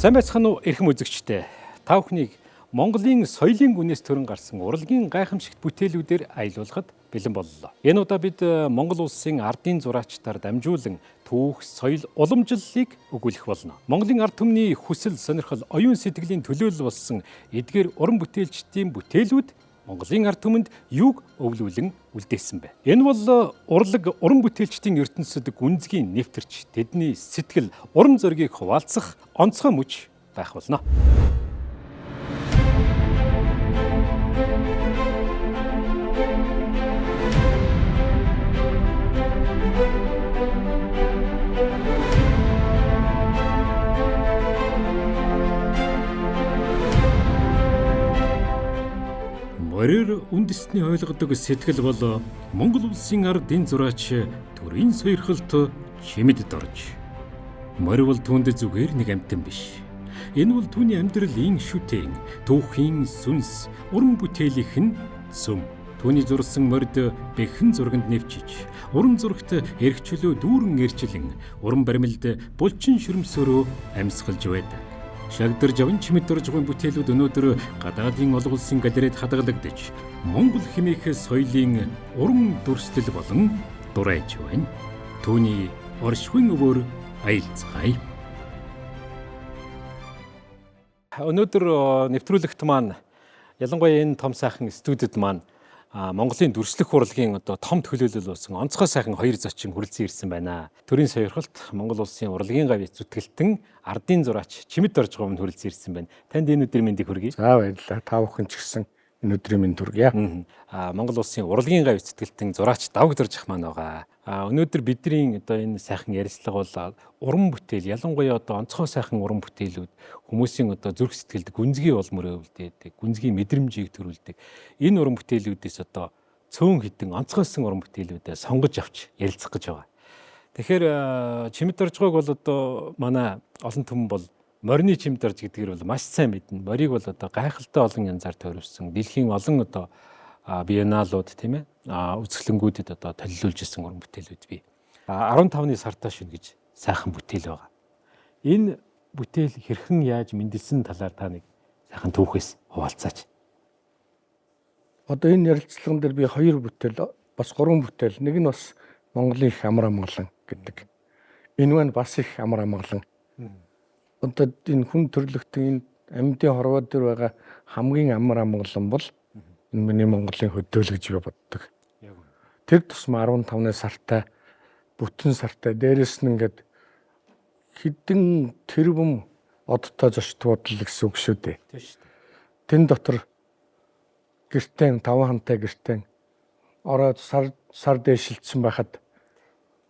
Сайн байцгаана уу, эрхэм үзэгчдээ. Та бүхнийг Монголын соёлын гүнээс төрөн гарсан урлагийн гайхамшигт бүтээлүүдээр аялуулахад бэлэн боллоо. Энэ удаа бид Монгол улсын ардын зураачдаар дамжуулан түүх, соёл, уламжлалыг өгүүлэх болно. Монголын ард түмний хүсэл, сонирхол, оюун сэтгэлийн төлөөлөл болсон эдгээр уран бүтээлчдийн бүтээлүүд Монголын ард түмэнд юуг өвлүүлэн үлдээсэн бэ? Энэ бол урлаг уран бүтээлчдийн ертөнцид гүнзгий нэвтэрч тэдний сэтгэл, урам зоригийг хуваалцах онцгой мөч байх болно. Морир үндэстний ойлгодог сэтгэл бол Монгол улсын ардын зураач төрийн сойрхолт Чимэд дорж. Морь бол түүнд зүгээр нэг амьтан биш. Энэ бол түүний амьдралын шүтэн, түүхийн сүнс, уран бүтээлийнх нь сүм. Түүний зурсан морьд бэхэн зурганд нэвчиж, уран зурагт эрх чөлөө дүүрэн эрчилэн, уран баримлд булчин шүрмсөрөө амьсгалж байдаг. Шагдар Жавын Чимэд доржгын бүтээлүүд өнөөдөр гадаадын олон улсын галерейд хадгалагдаж, Монгол хэмээх соёлын уран дүрслэл болон дурайж байна. Түүний оршихуйн өвөр аялцгаая. Өнөөдөр нэвтрүүлэгт маань ялангуяа энэ том сайхан студид маань Монголын дүрслэх урлагийн одоо том төлөөлөл болсон онцгой сайхан хоёр зочин хүрэлцэн ирсэн байна. Төрийн сойрхолт Монгол улсын урлагийн гавь зүтгэлтэн ардын зураач Чимэд Доржгов нь хүрэлцэн ирсэн байна. Танд энэ өдрийн мэндийг хүргэе. За, баярлалаа. Та бүхэн ч гэсэн энэ өдрийн мэнд хүргье. Монгол улсын урлагийн гавь зүтгэлтэн зураач Давг Доржих маань байгаа. Өнөөдөр бидний одоо энэ сайхан ярилцлага бол уран бүтээл, ялангуяа одоо онцгой сайхан уран бүтээлүүд хүмүүсийн одоо зүрх сэтгэлд гүнзгий улмөр өвлдөг, гүнзгий мэдрэмжийг төрүүлдэг. Энэ уран бүтээлүүдээс одоо цөөн хитэн онцгойсон уран бүтээлүүдээ сонгож авч ярилцах гэж байгаа. Тэгэхээр Чимэд Доржгойг бол одоо манай олон түмэн бол морины Чимэд Дорж гэдгээр бол маш сайн мэднэ. Морийг бол одоо гайхалтай олон янзаар тойруулсан. Дэлхийн олон одоо биенналууд, тийм ээ, үзэсгэлэнгүүдэд одоо толилуулж исэн уран бүтээлүүд бий. 15-ны сартаа шүн гэж сайхан бүтээл байгаа. Энэ бүтээл хэрхэн яаж мэндэлсэн талаар та нэг сайхан түүхээс хуваалцаач. Одоо энэ ярилцлаган дээр би хоёр бүтээл, бас гурван бүтээл, нэг нь бас Монголын их амар амгалан гэдэг. Энэ маань бас их амар амгалан. Одоо энэ хүн төрлөختөн энэ амьдын хорвоо дээр байгаа хамгийн амар амгалан бол энэ миний Монголын хөдөөл гэж би боддог. Тэр тусмаа 15-ны сартай, бүтэн сартай, дээрэс нь ингээд хэдэн тэрбум одтой зочд буудал гэсэн үг шүү дээ. Тийм шүү дээ. Тэн дотор гэртэн таван хантай гэртэн ороод сар дээшилдсэн байхад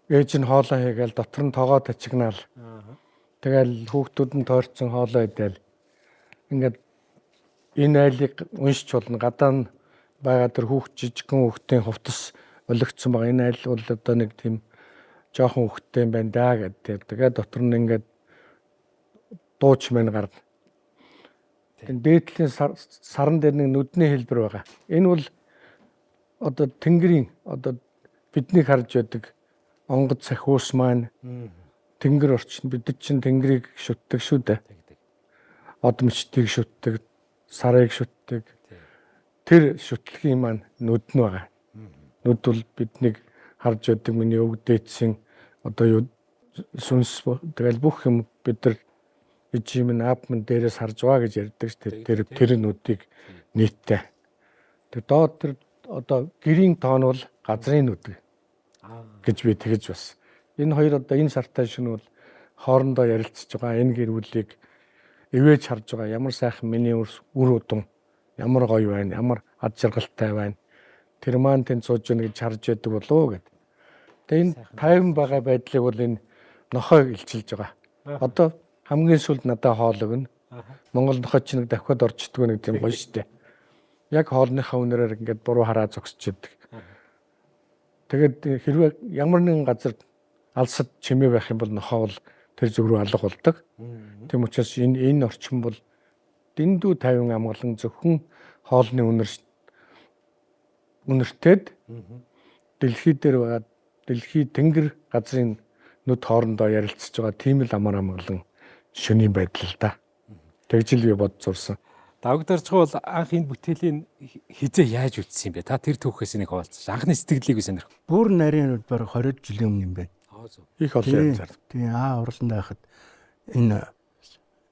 ээж нь хоолоо хийгээл дотор нь тогоо тачигнаал. Тэгэл хүүхдүүд нь тойрцсон хоолоо идээл. Ингээд энэ айлыг уншиж болно. Гадаа нь байгаа тэр хүүхд, жижигхэн хүүхдийн хувцас олигдсон байгаа. Энэ айл бол одоо нэг тийм жоохон хүүхдтэй юм байна даа гэдэг. Тэгээд дотор нь ингээд дууч мэн гарна. Энэ дээдлийн саран дээр нэг нүдний хэлбэр байгаа. Энэ бол одоо тэнгэрийн одоо бидний харж байдаг онгод цахиус маань тэнгэр орчин, бид чинь тэнгэрийг шүтдэг шүү дээ. Од мөчтийг шүтдэг, сарыг шүтдэг. Тэр шүтлгийн маань нүд нь байгаа. Нүд бол биднийг харж байдаг миний өг дээдсийн одоо юу сүнс, тэгэл бүх юм бид нар ижим нь ап мэн дээрээс харж байгаа гэж ярьдаг ш. Тэр нүдийг нийттэй. Тэр доод тэр одоо гэрийн тоон бол газрын нүд гэж би тэгэж бас. Энэ хоёр одоо энэ сартай шөнө бол хоорондоо ярилцж байгаа. Энэ гэр бүлийг ивэж харж байгаа. Ямар сайхан миний үр удам, ямар гоё байна, ямар ад жаргалтай байна. Тэр маань тэнд сууж гэнэ гэж харж байдаг болов уу гэд. Тэгээ энэ тайван байгаа байдлыг бол энэ нохойг илчилж байгаа. Одоо хамгийн сүүлд надад хоол өгнө. Монгол нохой чинь нэг давхиад орчдгоо нэг тийм гоё штэ. Яг хоолныхаа үнээрээ ингээд буруу хараа зогсож идэг. Тэгээд хэрвээ ямар нэгэн газар алсад чимээ байх юм бол нохой бол тэр зүг рүү алга болдог. Тийм учраас энэ орчин бол дэндүү тайван амгалан, зөвхөн хоолны үнэртэд дэлхий дээр байгаа дэлхий тэнгэр газрын нүд хоорондоо ярилцж байгаа тийм л амар амгалан шөнийн байдал л да. Тэгж л би бод зурсан. Давагдарчгүй бол анх энэ бүтээлийн хизээ яаж үтсэн юм бэ? Та тэр түүхээс нэг хуваалцаж. Анхны сэтгэлийг би сонирх. Бүр нарийн баг 20 жилийн өмнө юм байна. Их олон янзаар. Тийм аа урланд байхад энэ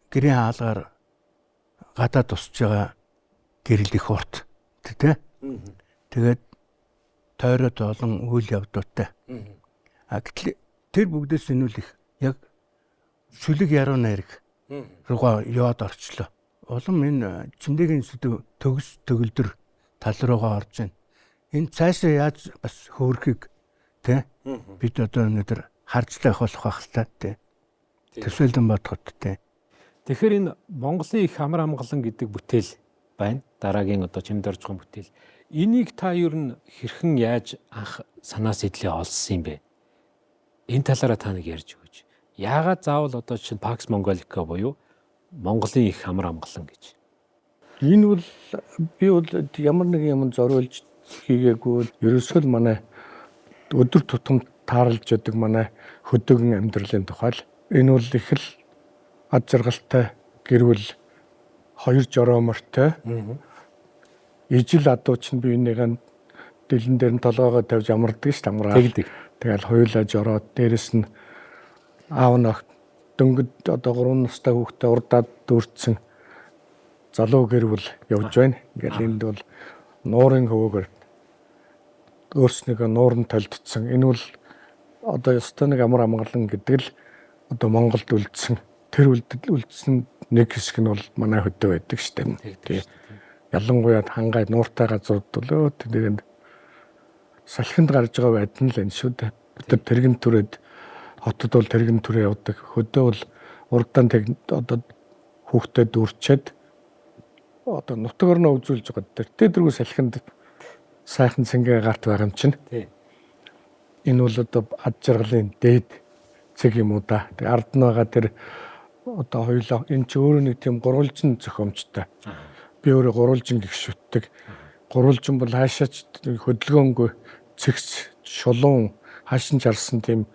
гэрийн хаалгаар гадаа тусч байгаа гэрэл их урт тий. Тэгээд тойроод олон үйл явдлуудтай. А гэтэл тэр бүгдээс энэ үл их яг шүлэг яруу найраг руугаа яваад орчлоо. Улам энэ чимдэгийн сэдв төгс төгөлдөр тал руугаа орж байна. Энэ цаашаа яаж бас хөөрхийг тий бид одоо өнөөдөр харж л явах болох байх л та тий. Төсөөлөн бодоход тий. Тэгэхээр энэ Монголын их амар амгалан гэдэг бүтээл байна. Дараагийн одоо чимд орж байгаа бүтээл. Энийг та ер нь хэрхэн яаж анх санаа сэтлээ олсон юм бэ? Энэ талаараа та нэг ярьж өгөөч. Яагаад заавал одоо чинь Pax Mongolica буюу Монголын их амар амгалан гэж? Энэ бол би бол ямар нэг юм зориулж хийгээгүй. Ерөөсөө л манай өдөр тутам тааралж яадаг манай хөдөөгөн амьдралын тухай л. Энэ бол их л ад жаргалтай гэр бүл хоёр жороомортой. Ижил адуу чинь би энийгээ дэлэн дээр нь толгоогоо тавьж амардаг ш тамраа. Тэгдэг. Тэгэл хоёулаа жороод дээрэс нь аав нь дөнгөд одоо 3 настай хүүхдээ урдаад дүүрсэн залуу гэр бүл явж байна. Ингээл энд бол нуурын хөвөөгөр өөрснийгөө нууранд толдсон. Энэ бол одоо ёстой нэг амар амгалан гэдэг л одоо Монголд үлдсэн. Тэр үлдсэн нэг хэсэг нь бол манай хөдөө байдаг штэ. Тий. Ялангуяа хангай нууртай газрууд бол тэр салхинд гарч байгаа байдал нь л энэ шүү дээ. Бид нар тэрэгэн түрээд хотод бол тэрэгэн түрээ явдаг. Хөдөө бол урдаан одоо хүүхдэд дүүрчээд одоо нутаг орноо үзүүлж байгаа. Тэр тэргүй салхинд сайхан цэнгэ гарт байгаа юм чинь. Тий. Энэ бол одоо ад жаргалын дээд цэг юм уу да. Тэг ард нь байгаа тэр одоо хоёулаа энэ ч өөрөө нэг тийм гурвалжин зохиомжтой. Би өөрөө гурвалжин гих шүтдэг. Гурвалжин бол хаашаач хөдөлгөөнгүй цэгц шулуун хаашин чарсан тийм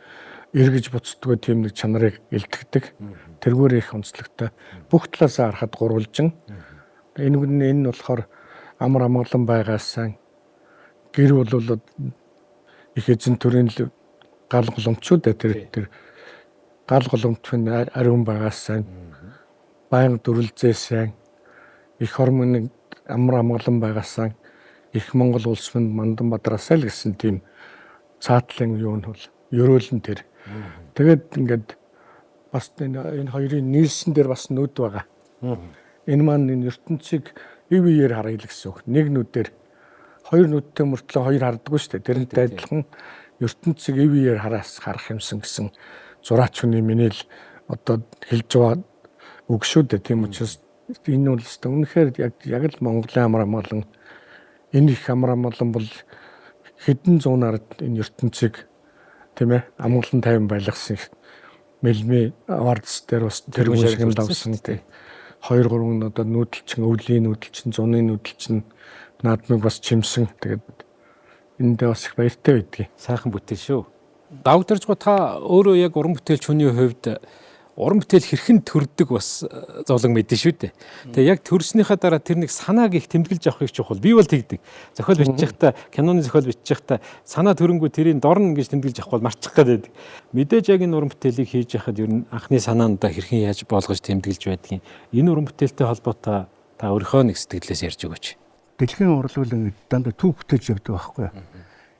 эргэж буцдаггүй тийм нэг чанарыг илтгэдэг. Тэргээр их онцлогтой. Бүх талаас харахад гурвалжин. Энэ нь энэ болохоор амар амгалан байгаасан гэр бол их эзэн төрийн л гал голомчууд тэр тэр гал голомт нь ариун байгаасан байнга дүрлзээсэн их хормын амар амгалан байгаасан их Монгол улс минь мандан бадраасаа л гэсэн тийм цаатлын юу нь бол ерөөл нь тэр. Тэгээд ингээд бас энэ хоёрын нийлсэн дээр бас нүд байгаа. Энэ маань энэ ертөнцийг ив иээр харъя л гэсэн үг. Нэг нүдээр хоёр нүдтэй мөртлөө хоёр хардаггүй шүү дээ. Тэрнтэй адилхан ертөнцийг ив иээр хараас харах юмсан гэсэн зураач хүний миний л одоо хэлж байгаа үг шүү дээ. Тийм учраас энэ бол өстой үнэхээр яг л Монголын амар амгалан энэ их амар амгалан бол хэдэн зуунаар энэ ертөнцийг тийм ээ амгалан тайван байлгасан Мэлми Awards дээр бас тэргүүн шагнал авсан тий. 2 3 одоо нүүдэлчин, өвлийн нүүдэлчин, зуны нүүдэлчин наадмыг бас чимсэн. Тэгээд эндээ бас их баяртай байдгийг. Сайхан бүтээл шүү. Давгдарчгүй та өөрөө яг уран бүтээлч хүний хувьд уран бүтээл хэрхэн төрдөг бас зовлон мэдэн шүү дээ. Тэгээ яг төрснийхаа дараа тэр нэг санааг их тэмдэглэж авах их чухал. Би бол тэгдэг. Зохиол бичих та, киноны зохиол бичих та санаа төрөнгөө тэрийг дорно гэж тэмдэглэж авах бол марчих гээд байдаг. Мэдээж яг энэ уран бүтээлийг хийж яхад ер нь анхны санаандаа хэрхэн яаж болгож тэмдэглэж байдгийг энэ уран бүтээлтэй холбоотой та өөрийнхөө нэг сэтгэлээс ярьж өгөөч. Дэлхийн урлаг л дандаа төв бүтээж явдаг байхгүй юу?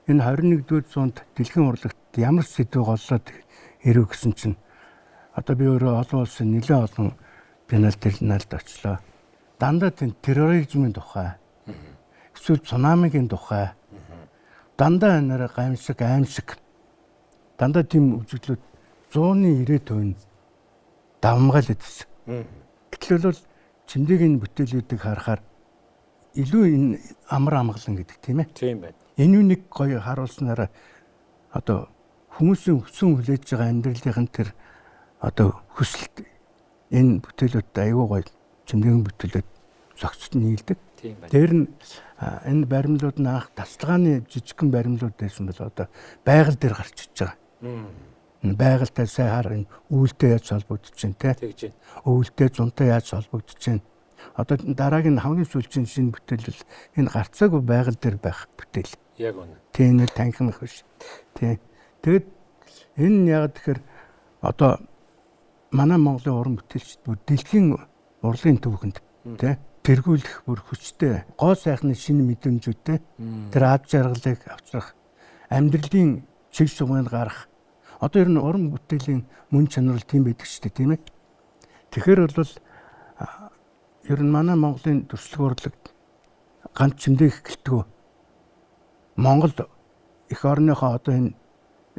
Энэ 21-р зуунд дэлхийн урлагт ямар сэдв голлоод ирэв гэсэн чинь одоо би өөрөө олон улсын нэлээд олон пенал терминалд очлоо. Дандаа тийм терроризмын тухай, эсвэл цунамигийн тухай, дандаа энээр гамшиг, аимшиг, дандаа тийм үзэгдлүүд 190% давмгаал идсэн. Гэтэл бол чимдэгийн бүтээлүүдийг харахаар илүү энэ амар амгалан гэдэг тийм ээ. Тийм байна. Энэ нэг гоё харуулснараа одоо хүмүүсийн хүсэн хүлээж байгаа амьдралын тэр одоо хүсэлт энэ бүтээлүүд аюу гоё чимдээгэн бүтээлүүд зохицод нийлдэг. Тийм байна. Тэр нь энэ баримлууд нь анх тасалгааны жижигхэн баримлууд байсан бол одоо байгаль дээр гарч иж байгаа. Байгальтай сайн хар, энэ үүлтэй яаж холбогдож чинь те. Өвөлтэй зунтай яаж холбогдож чинь. Одоо дараагийн хамгийн сүүлчийн шинэ бүтээл бол энэ гарцаагүй байгаль дээр байх бүтээл. Яг үнэ. Тийм нэр танхимх биш. Тийм. Тэгэд энэ нь яг тэгэхээр одоо манай Монголын уран бүтээлчд бүр дэлхийн урлагийн төвхөнд тий тэргүүлэх бүр хүчтэй гоо сайхны шинэ мэдрэмжүүдтэй тэр ад жаргалыг авчрах, амьдралын чиг шугамыг гаргах. Одоо ер нь уран бүтээлийн мөн чанар л тийм байдаг шүү дээ, тийм ээ. Тэгэхээр бол ер нь манай Монголын төрслөг урлаг ганц чимдээх гэлтгүү. Монгол эх орныхоо одоо энэ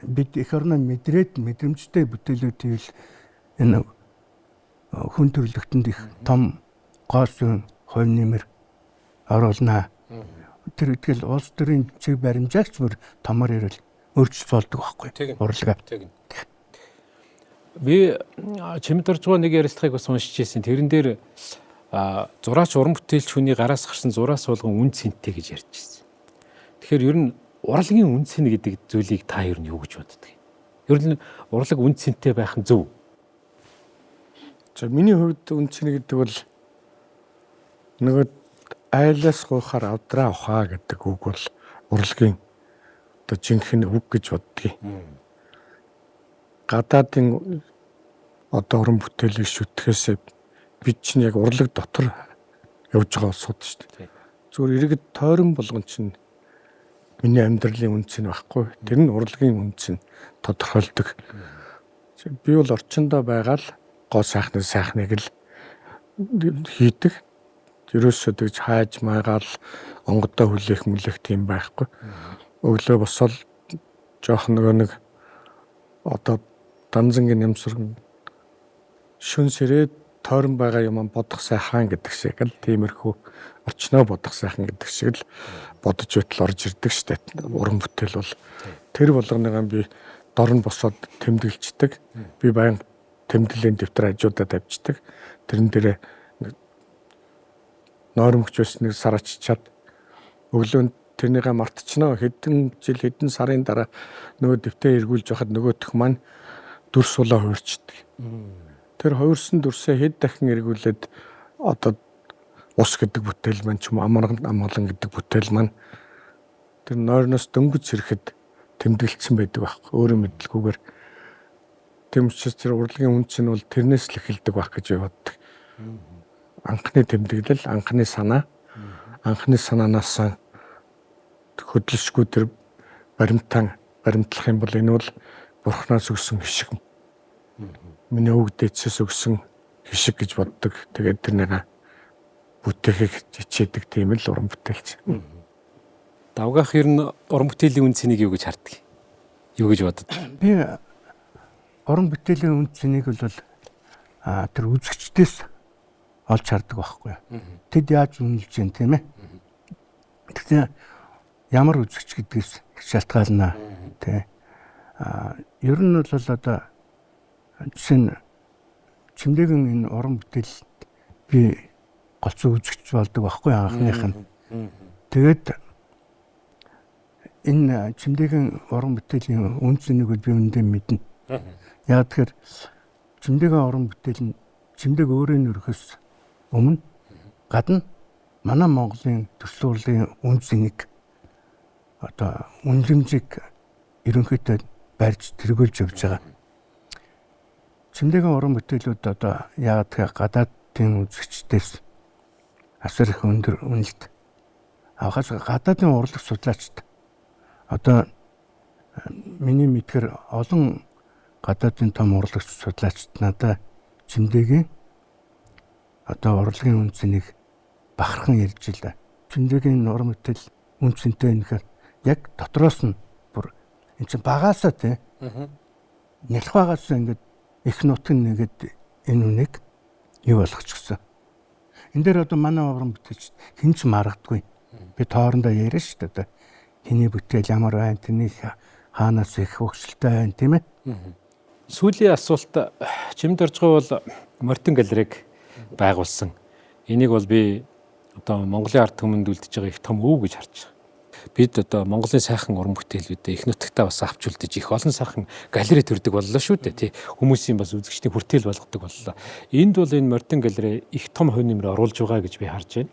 бид эх орноо мэдрээд мэдрэмжтэй бүтээлүүд хийвэл энэ хүн төрлөختөнд их том гоо зүйн хувь нэмэр оруулнаа. Тэр итгэл улс төрийн чиг баримжаагч бүр томор ирэл өөрчилж болдог байхгүй урлага. Би Чимэд оржгоо нэг ярилцлагыг бас уншиж ирсэн. Тэрэн дээр зураач уран бүтээлч хүний гараас гарсан зураас болгон үн цэнтэй гэж ярьж ирсэн. Тэгэхээр ер нь урлагийн үн цэн гэдэг зүйлийг та ер нь юу гэж боддог юм? Ер нь урлаг үн цэнтэй байх нь зөв. За, миний хувьд үн цэн гэдэг бол нөгөө айлаас гуйхаар авдраа ухаа гэдэг үг бол урлагийн одоо жинхэнэ үг гэж боддгийг. Гадаадын одоо уран бүтээлийг шүтгэхээс бид чинь яг урлаг дотор явж байгаа улсууд шүү дээ. Зүгээр иргэд тойрон болгон чинь миний амьдралын үнц нь байхгүй. Тэр нь урлагийн үнц нь тодорхойлдог. Би бол орчиндөө байгаа л гоо сайхны сайхныг л хийдэг. Ерөөсөө тэгж хайж майгаал онгодоо хүлээх мүлээх тийм байхгүй. Өглөө босоод жоох нөгөө нэг одоо данзангийн нямсран шүн сэрээд тойрон байгаа юм бодох сайхан гэдэг шиг л тиймэрхүү орчноо бодох сайхан гэдэг шиг л бодож байтал орж ирдэг штэ. Уран бүтээл бол тэр болгоныгоо би дорн босоод тэмдэглэждэг. Би баян тэмдэглэлийн дэвтэр хажуудаа тавьчихдаг. Тэрэн дээрээ нойрмогч байсныг сар ачичаад өглөө тэрнийгээ мартчихнаа. Хэдэн жил хэдэн сарын дараа нөгөө дэвтэр эргүүлж байхад нөгөөх маань дүрс сулаа хувирчдаг. Тэр хувирсан дүрсээ хэд дахин эргүүлээд одоо ус гэдэг бүтээл маань ч юм амарган амгалан гэдэг бүтээл маань тэр нойрноос дөнгөж сэрэхэд тэмдэглэсэн байдаг байхгүй, өөрөө мэдлгүйгээр. Тийм учраас тэр урлагийн үнц нь бол тэрнээс л эхэлдэг байх гэж би боддог. Анхны тэмдэглэл, анхны санаа, анхны санаанаас хөдөлшгүй тэр баримтан баримтлах юм бол энэ бол бурхнаас өгсөн хишиг. Миний өвөг дээдсээс өгсөн хишиг гэж боддог. Тэгээд тэрнийг бүтээхийг хичээдэг тийм л уран бүтээлч. Давгаах ер нь уран бүтээлийн үн цэнийг юу гэж хардаг? Юу гэж боддог? Би уран бүтээлийн үн цэнийг бол тэр үзэгчдээс олж хардаг байхгүй. Тэд яаж үнэлж байна тийм ээ? Тэгэхээр ямар үзэгч гэдгээс шалтгаална тий. Ер нь бол одоо жишээ нь Чимдэгэн энэ уран бүтээл би голцоо үзэгч болдог байхгүй анхных нь. Тэгээд энэ Чимдэгэн уран бүтээлийн үн цэнийг би үндэ мэднэ. Яг тэгэхээр Чимдэгэн уран бүтээл нь Чимдэг өөрийн өрхөөс өмнө гадна манай Монголын төсөл урлагийн үн цэнийг одоо үнэлэмжийг ерөнхийдөө барьж тэргүүлж явж байгаа. Чимдэгэн уран бүтээлүүд одоо яагаад тэгэхээр гадаадын үзэгчдээс асар их өндөр үнэлт авахаас гадаадын урлаг судлаачид одоо миний мэдхээр олон гадаадын том урлагч судлаачид надад Чимдэгийн одоо урлагийн үн цэнийг бахархан ярьж илаа. Чимдэгийн уран бүтээл үн цэнтэй нэхэр яг дотроос нь бүр эн чинь багаасаа тий. Нялхбаагаас ингээд их нутг нь нэгэд энэ үнийг юу болгочихсон. Энэ дээр одоо манай уран бүтээлч хэн ч маргадгүй. Би тоорондоо яриа шүү дээ. Хэний бүтээл ямар байна, тэрний хаанаас их хөгжилтэй байна тийм ээ. Сүүлийн асуулт. Чимд оржгоо бол Мортон галерейг байгуулсан. Энийг бол би одоо Монголын ард түмэнд үлдэж байгаа их том өв гэж харж байгаа. Бид одоо Монголын сайхан уран бүтээлүүдээ их нутагтаа бас авч үлдэж их олон сайхан галерей төрдөг боллоо шүү дээ, тий. Хүмүүсийн бас үзэгчдийн хүртээл болгодог боллоо. Энд бол энэ Мордин галерей их том хувь нэмэр оруулж байгаа гэж би харж байна.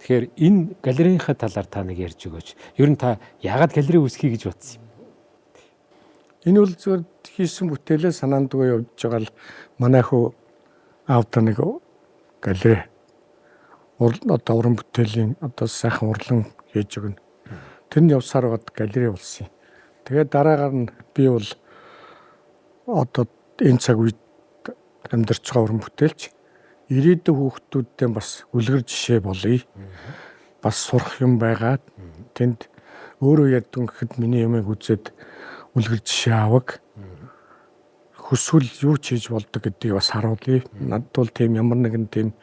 Тэгэхээр энэ галерейнхаа талаар та нэг ярьж өгөөч. Ер нь та яагаад галерей үүсгэе гэж бодсон юм? Энэ бол зүгээр хийсэн бүтээлээ санаандгүй явж байгаа л манай хүү аавда нэг галерей одоо уран бүтээлийн одоо сайхан урлан хийж өгнө. Тэр нь явсаар байгаад галерей болсон юм. Тэгээд дараагаар нь би бол одоо энэ цаг үед амьдарч байгаа уран бүтээлч ирээдүйн хүүхдүүдтэй бас үлгэр жишээ болъё. Бас сурах юм байгаа. Тэнд өөрөө яддаг гэхэд миний юмыг үзээд үлгэр жишээ аваг. Хүсвэл юу ч хийж болдог гэдгийг бас харуулъя. Надад бол тийм ямар нэгэн тийм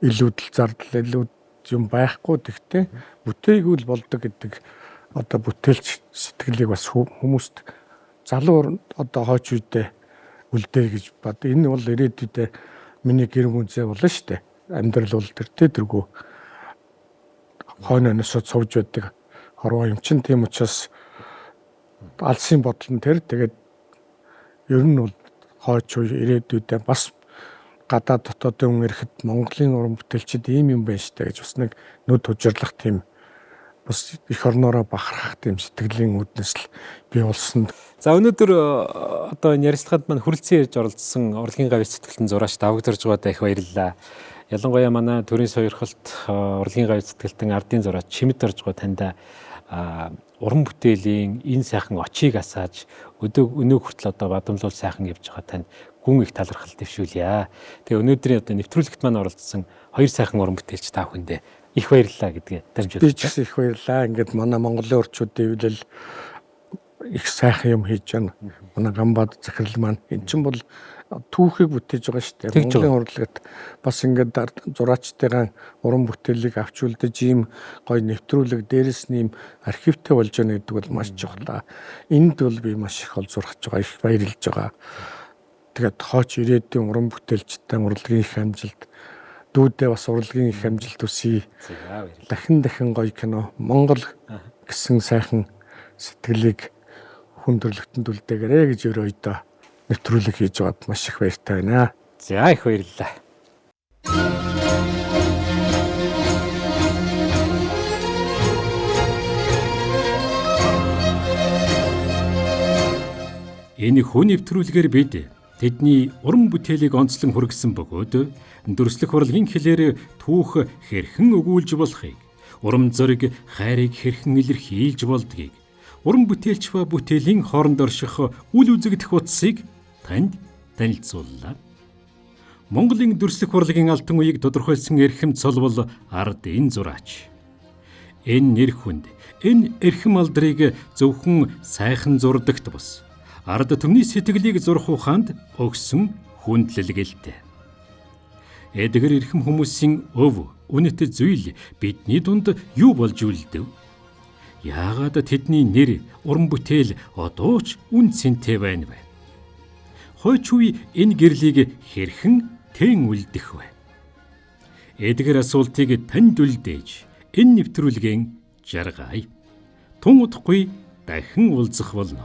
илүүдэл зардал илүүд юм байхгүй. Тэгтээ бүтээгүй л болдог гэдэг одоо бүтээлч сэтгэлийг бас хүмүүст залуу одоо хойч үедээ үлдээ гэж бод. Энэ бол ирээдүйдээ миний гэр бүлзээ болно шүү дээ. Амьдрал бол тэртээ тэргүй хойно өнөөсөө цовж байдаг хорвоо юм чинь. Тийм учраас алсын бодол нь тэр. Тэгээд ер нь бол хойч үе ирээдүйдээ бас гадаад дотоодын хүн ирэхэд Монголын уран бүтээлчид ийм юм байна штэ гэж бас нэг нүд хужирлах тийм бас эх орноороо бахархах тийм сэтгэлийн үүднээс л бий болсон. За өнөөдөр одоо энэ ярилцлагад маань хүрэлцэн ирж оролцсон урлагийн гавь сэтгэлтэн зураач Давагдорж байгаадаа их баярлалаа. Ялангуяа манай төрийн сойрхолт урлагийн гавь сэтгэлтэн ардын зураач Чимэд Доржгоо таньда уран бүтээлийн энэ сайхан очийг асааж өнөө хүртэл одоо бадамлуул сайхан явж байгаа танд гүн их талархал дэвшүүлье. Тэгээ өнөөдрийн одоо нэвтрүүлэгт маань оролцсон хоёр сайхан уран бүтээлч та бүхэндээ их баярлалаа гэдгээ дамжуулж. Би ч гэсэн их баярлалаа. Ингээд манай Монголын орчуудын хэвлэл их сайхан юм хийж байна. Манай Ганбаад захирал маань эн чинь бол түүхийг бүтээж байгаа шүү дээ. Монголын урлагт бас ингээд зураачтайгаан уран бүтээлийг авч үлдэж ийм гоё нэвтрүүлэг дээрэс нь ийм архивтай болж байна гэдэг бол маш чухал. Энд бол би маш их олзуурхаж байгаа, их баярлж байгаа. Тэгээд хойч ирээдүйн уран бүтээлчтэй урлагийн их амжилт, дүүдээ бас урлагийн их амжилт хүсье. Дахин дахин гоё кино Монгол гэсэн сайхан сэтгэлийг хүн төрлөختөнд үлдээгээрэй гэж өрөөйдөө нэвтрүүлэг хийж байгаад маш их баяртай байна. За их баярлалаа. Энэ хүн нэвтрүүлгээр бид тэдний уран бүтээлийг онцлон хүргэсэн бөгөөд дүрслэх урлагийн хэлээр түүх хэрхэн өгүүлж болохыг, урам зориг хайрыг хэрхэн илэрхийлж болдгийг, уран бүтээлч ба бүтээлийн хооронд орших үл үзэгдэх утсыг танд танилцууллаа. Монголын дүрслэх урлагийн алтан үеийг тодорхойлсон эрхэм цол бол ардын зураач. Энэ нэр хүнд, энэ эрхэм алдрыг зөвхөн сайхан зурдагт бус ард түмний сэтгэлийг зурх ухаанд өгсөн хүндлэлгэлтэй. Эдгэр эрхэм хүмүүсийн өв, үнэт зүйл бидний дунд юу болж үлдэв? Яагаад тэдний нэр, уран бүтээл одоо ч үн цэнтэй байна вэ? Хойч үе энэ гэрлийг хэрхэн тэн үлдэх вэ? Эдгэр асуултыг танд үлдээж, энэ нэвтрүүлгийн жаргая. Тун удахгүй дахин уулзах болно.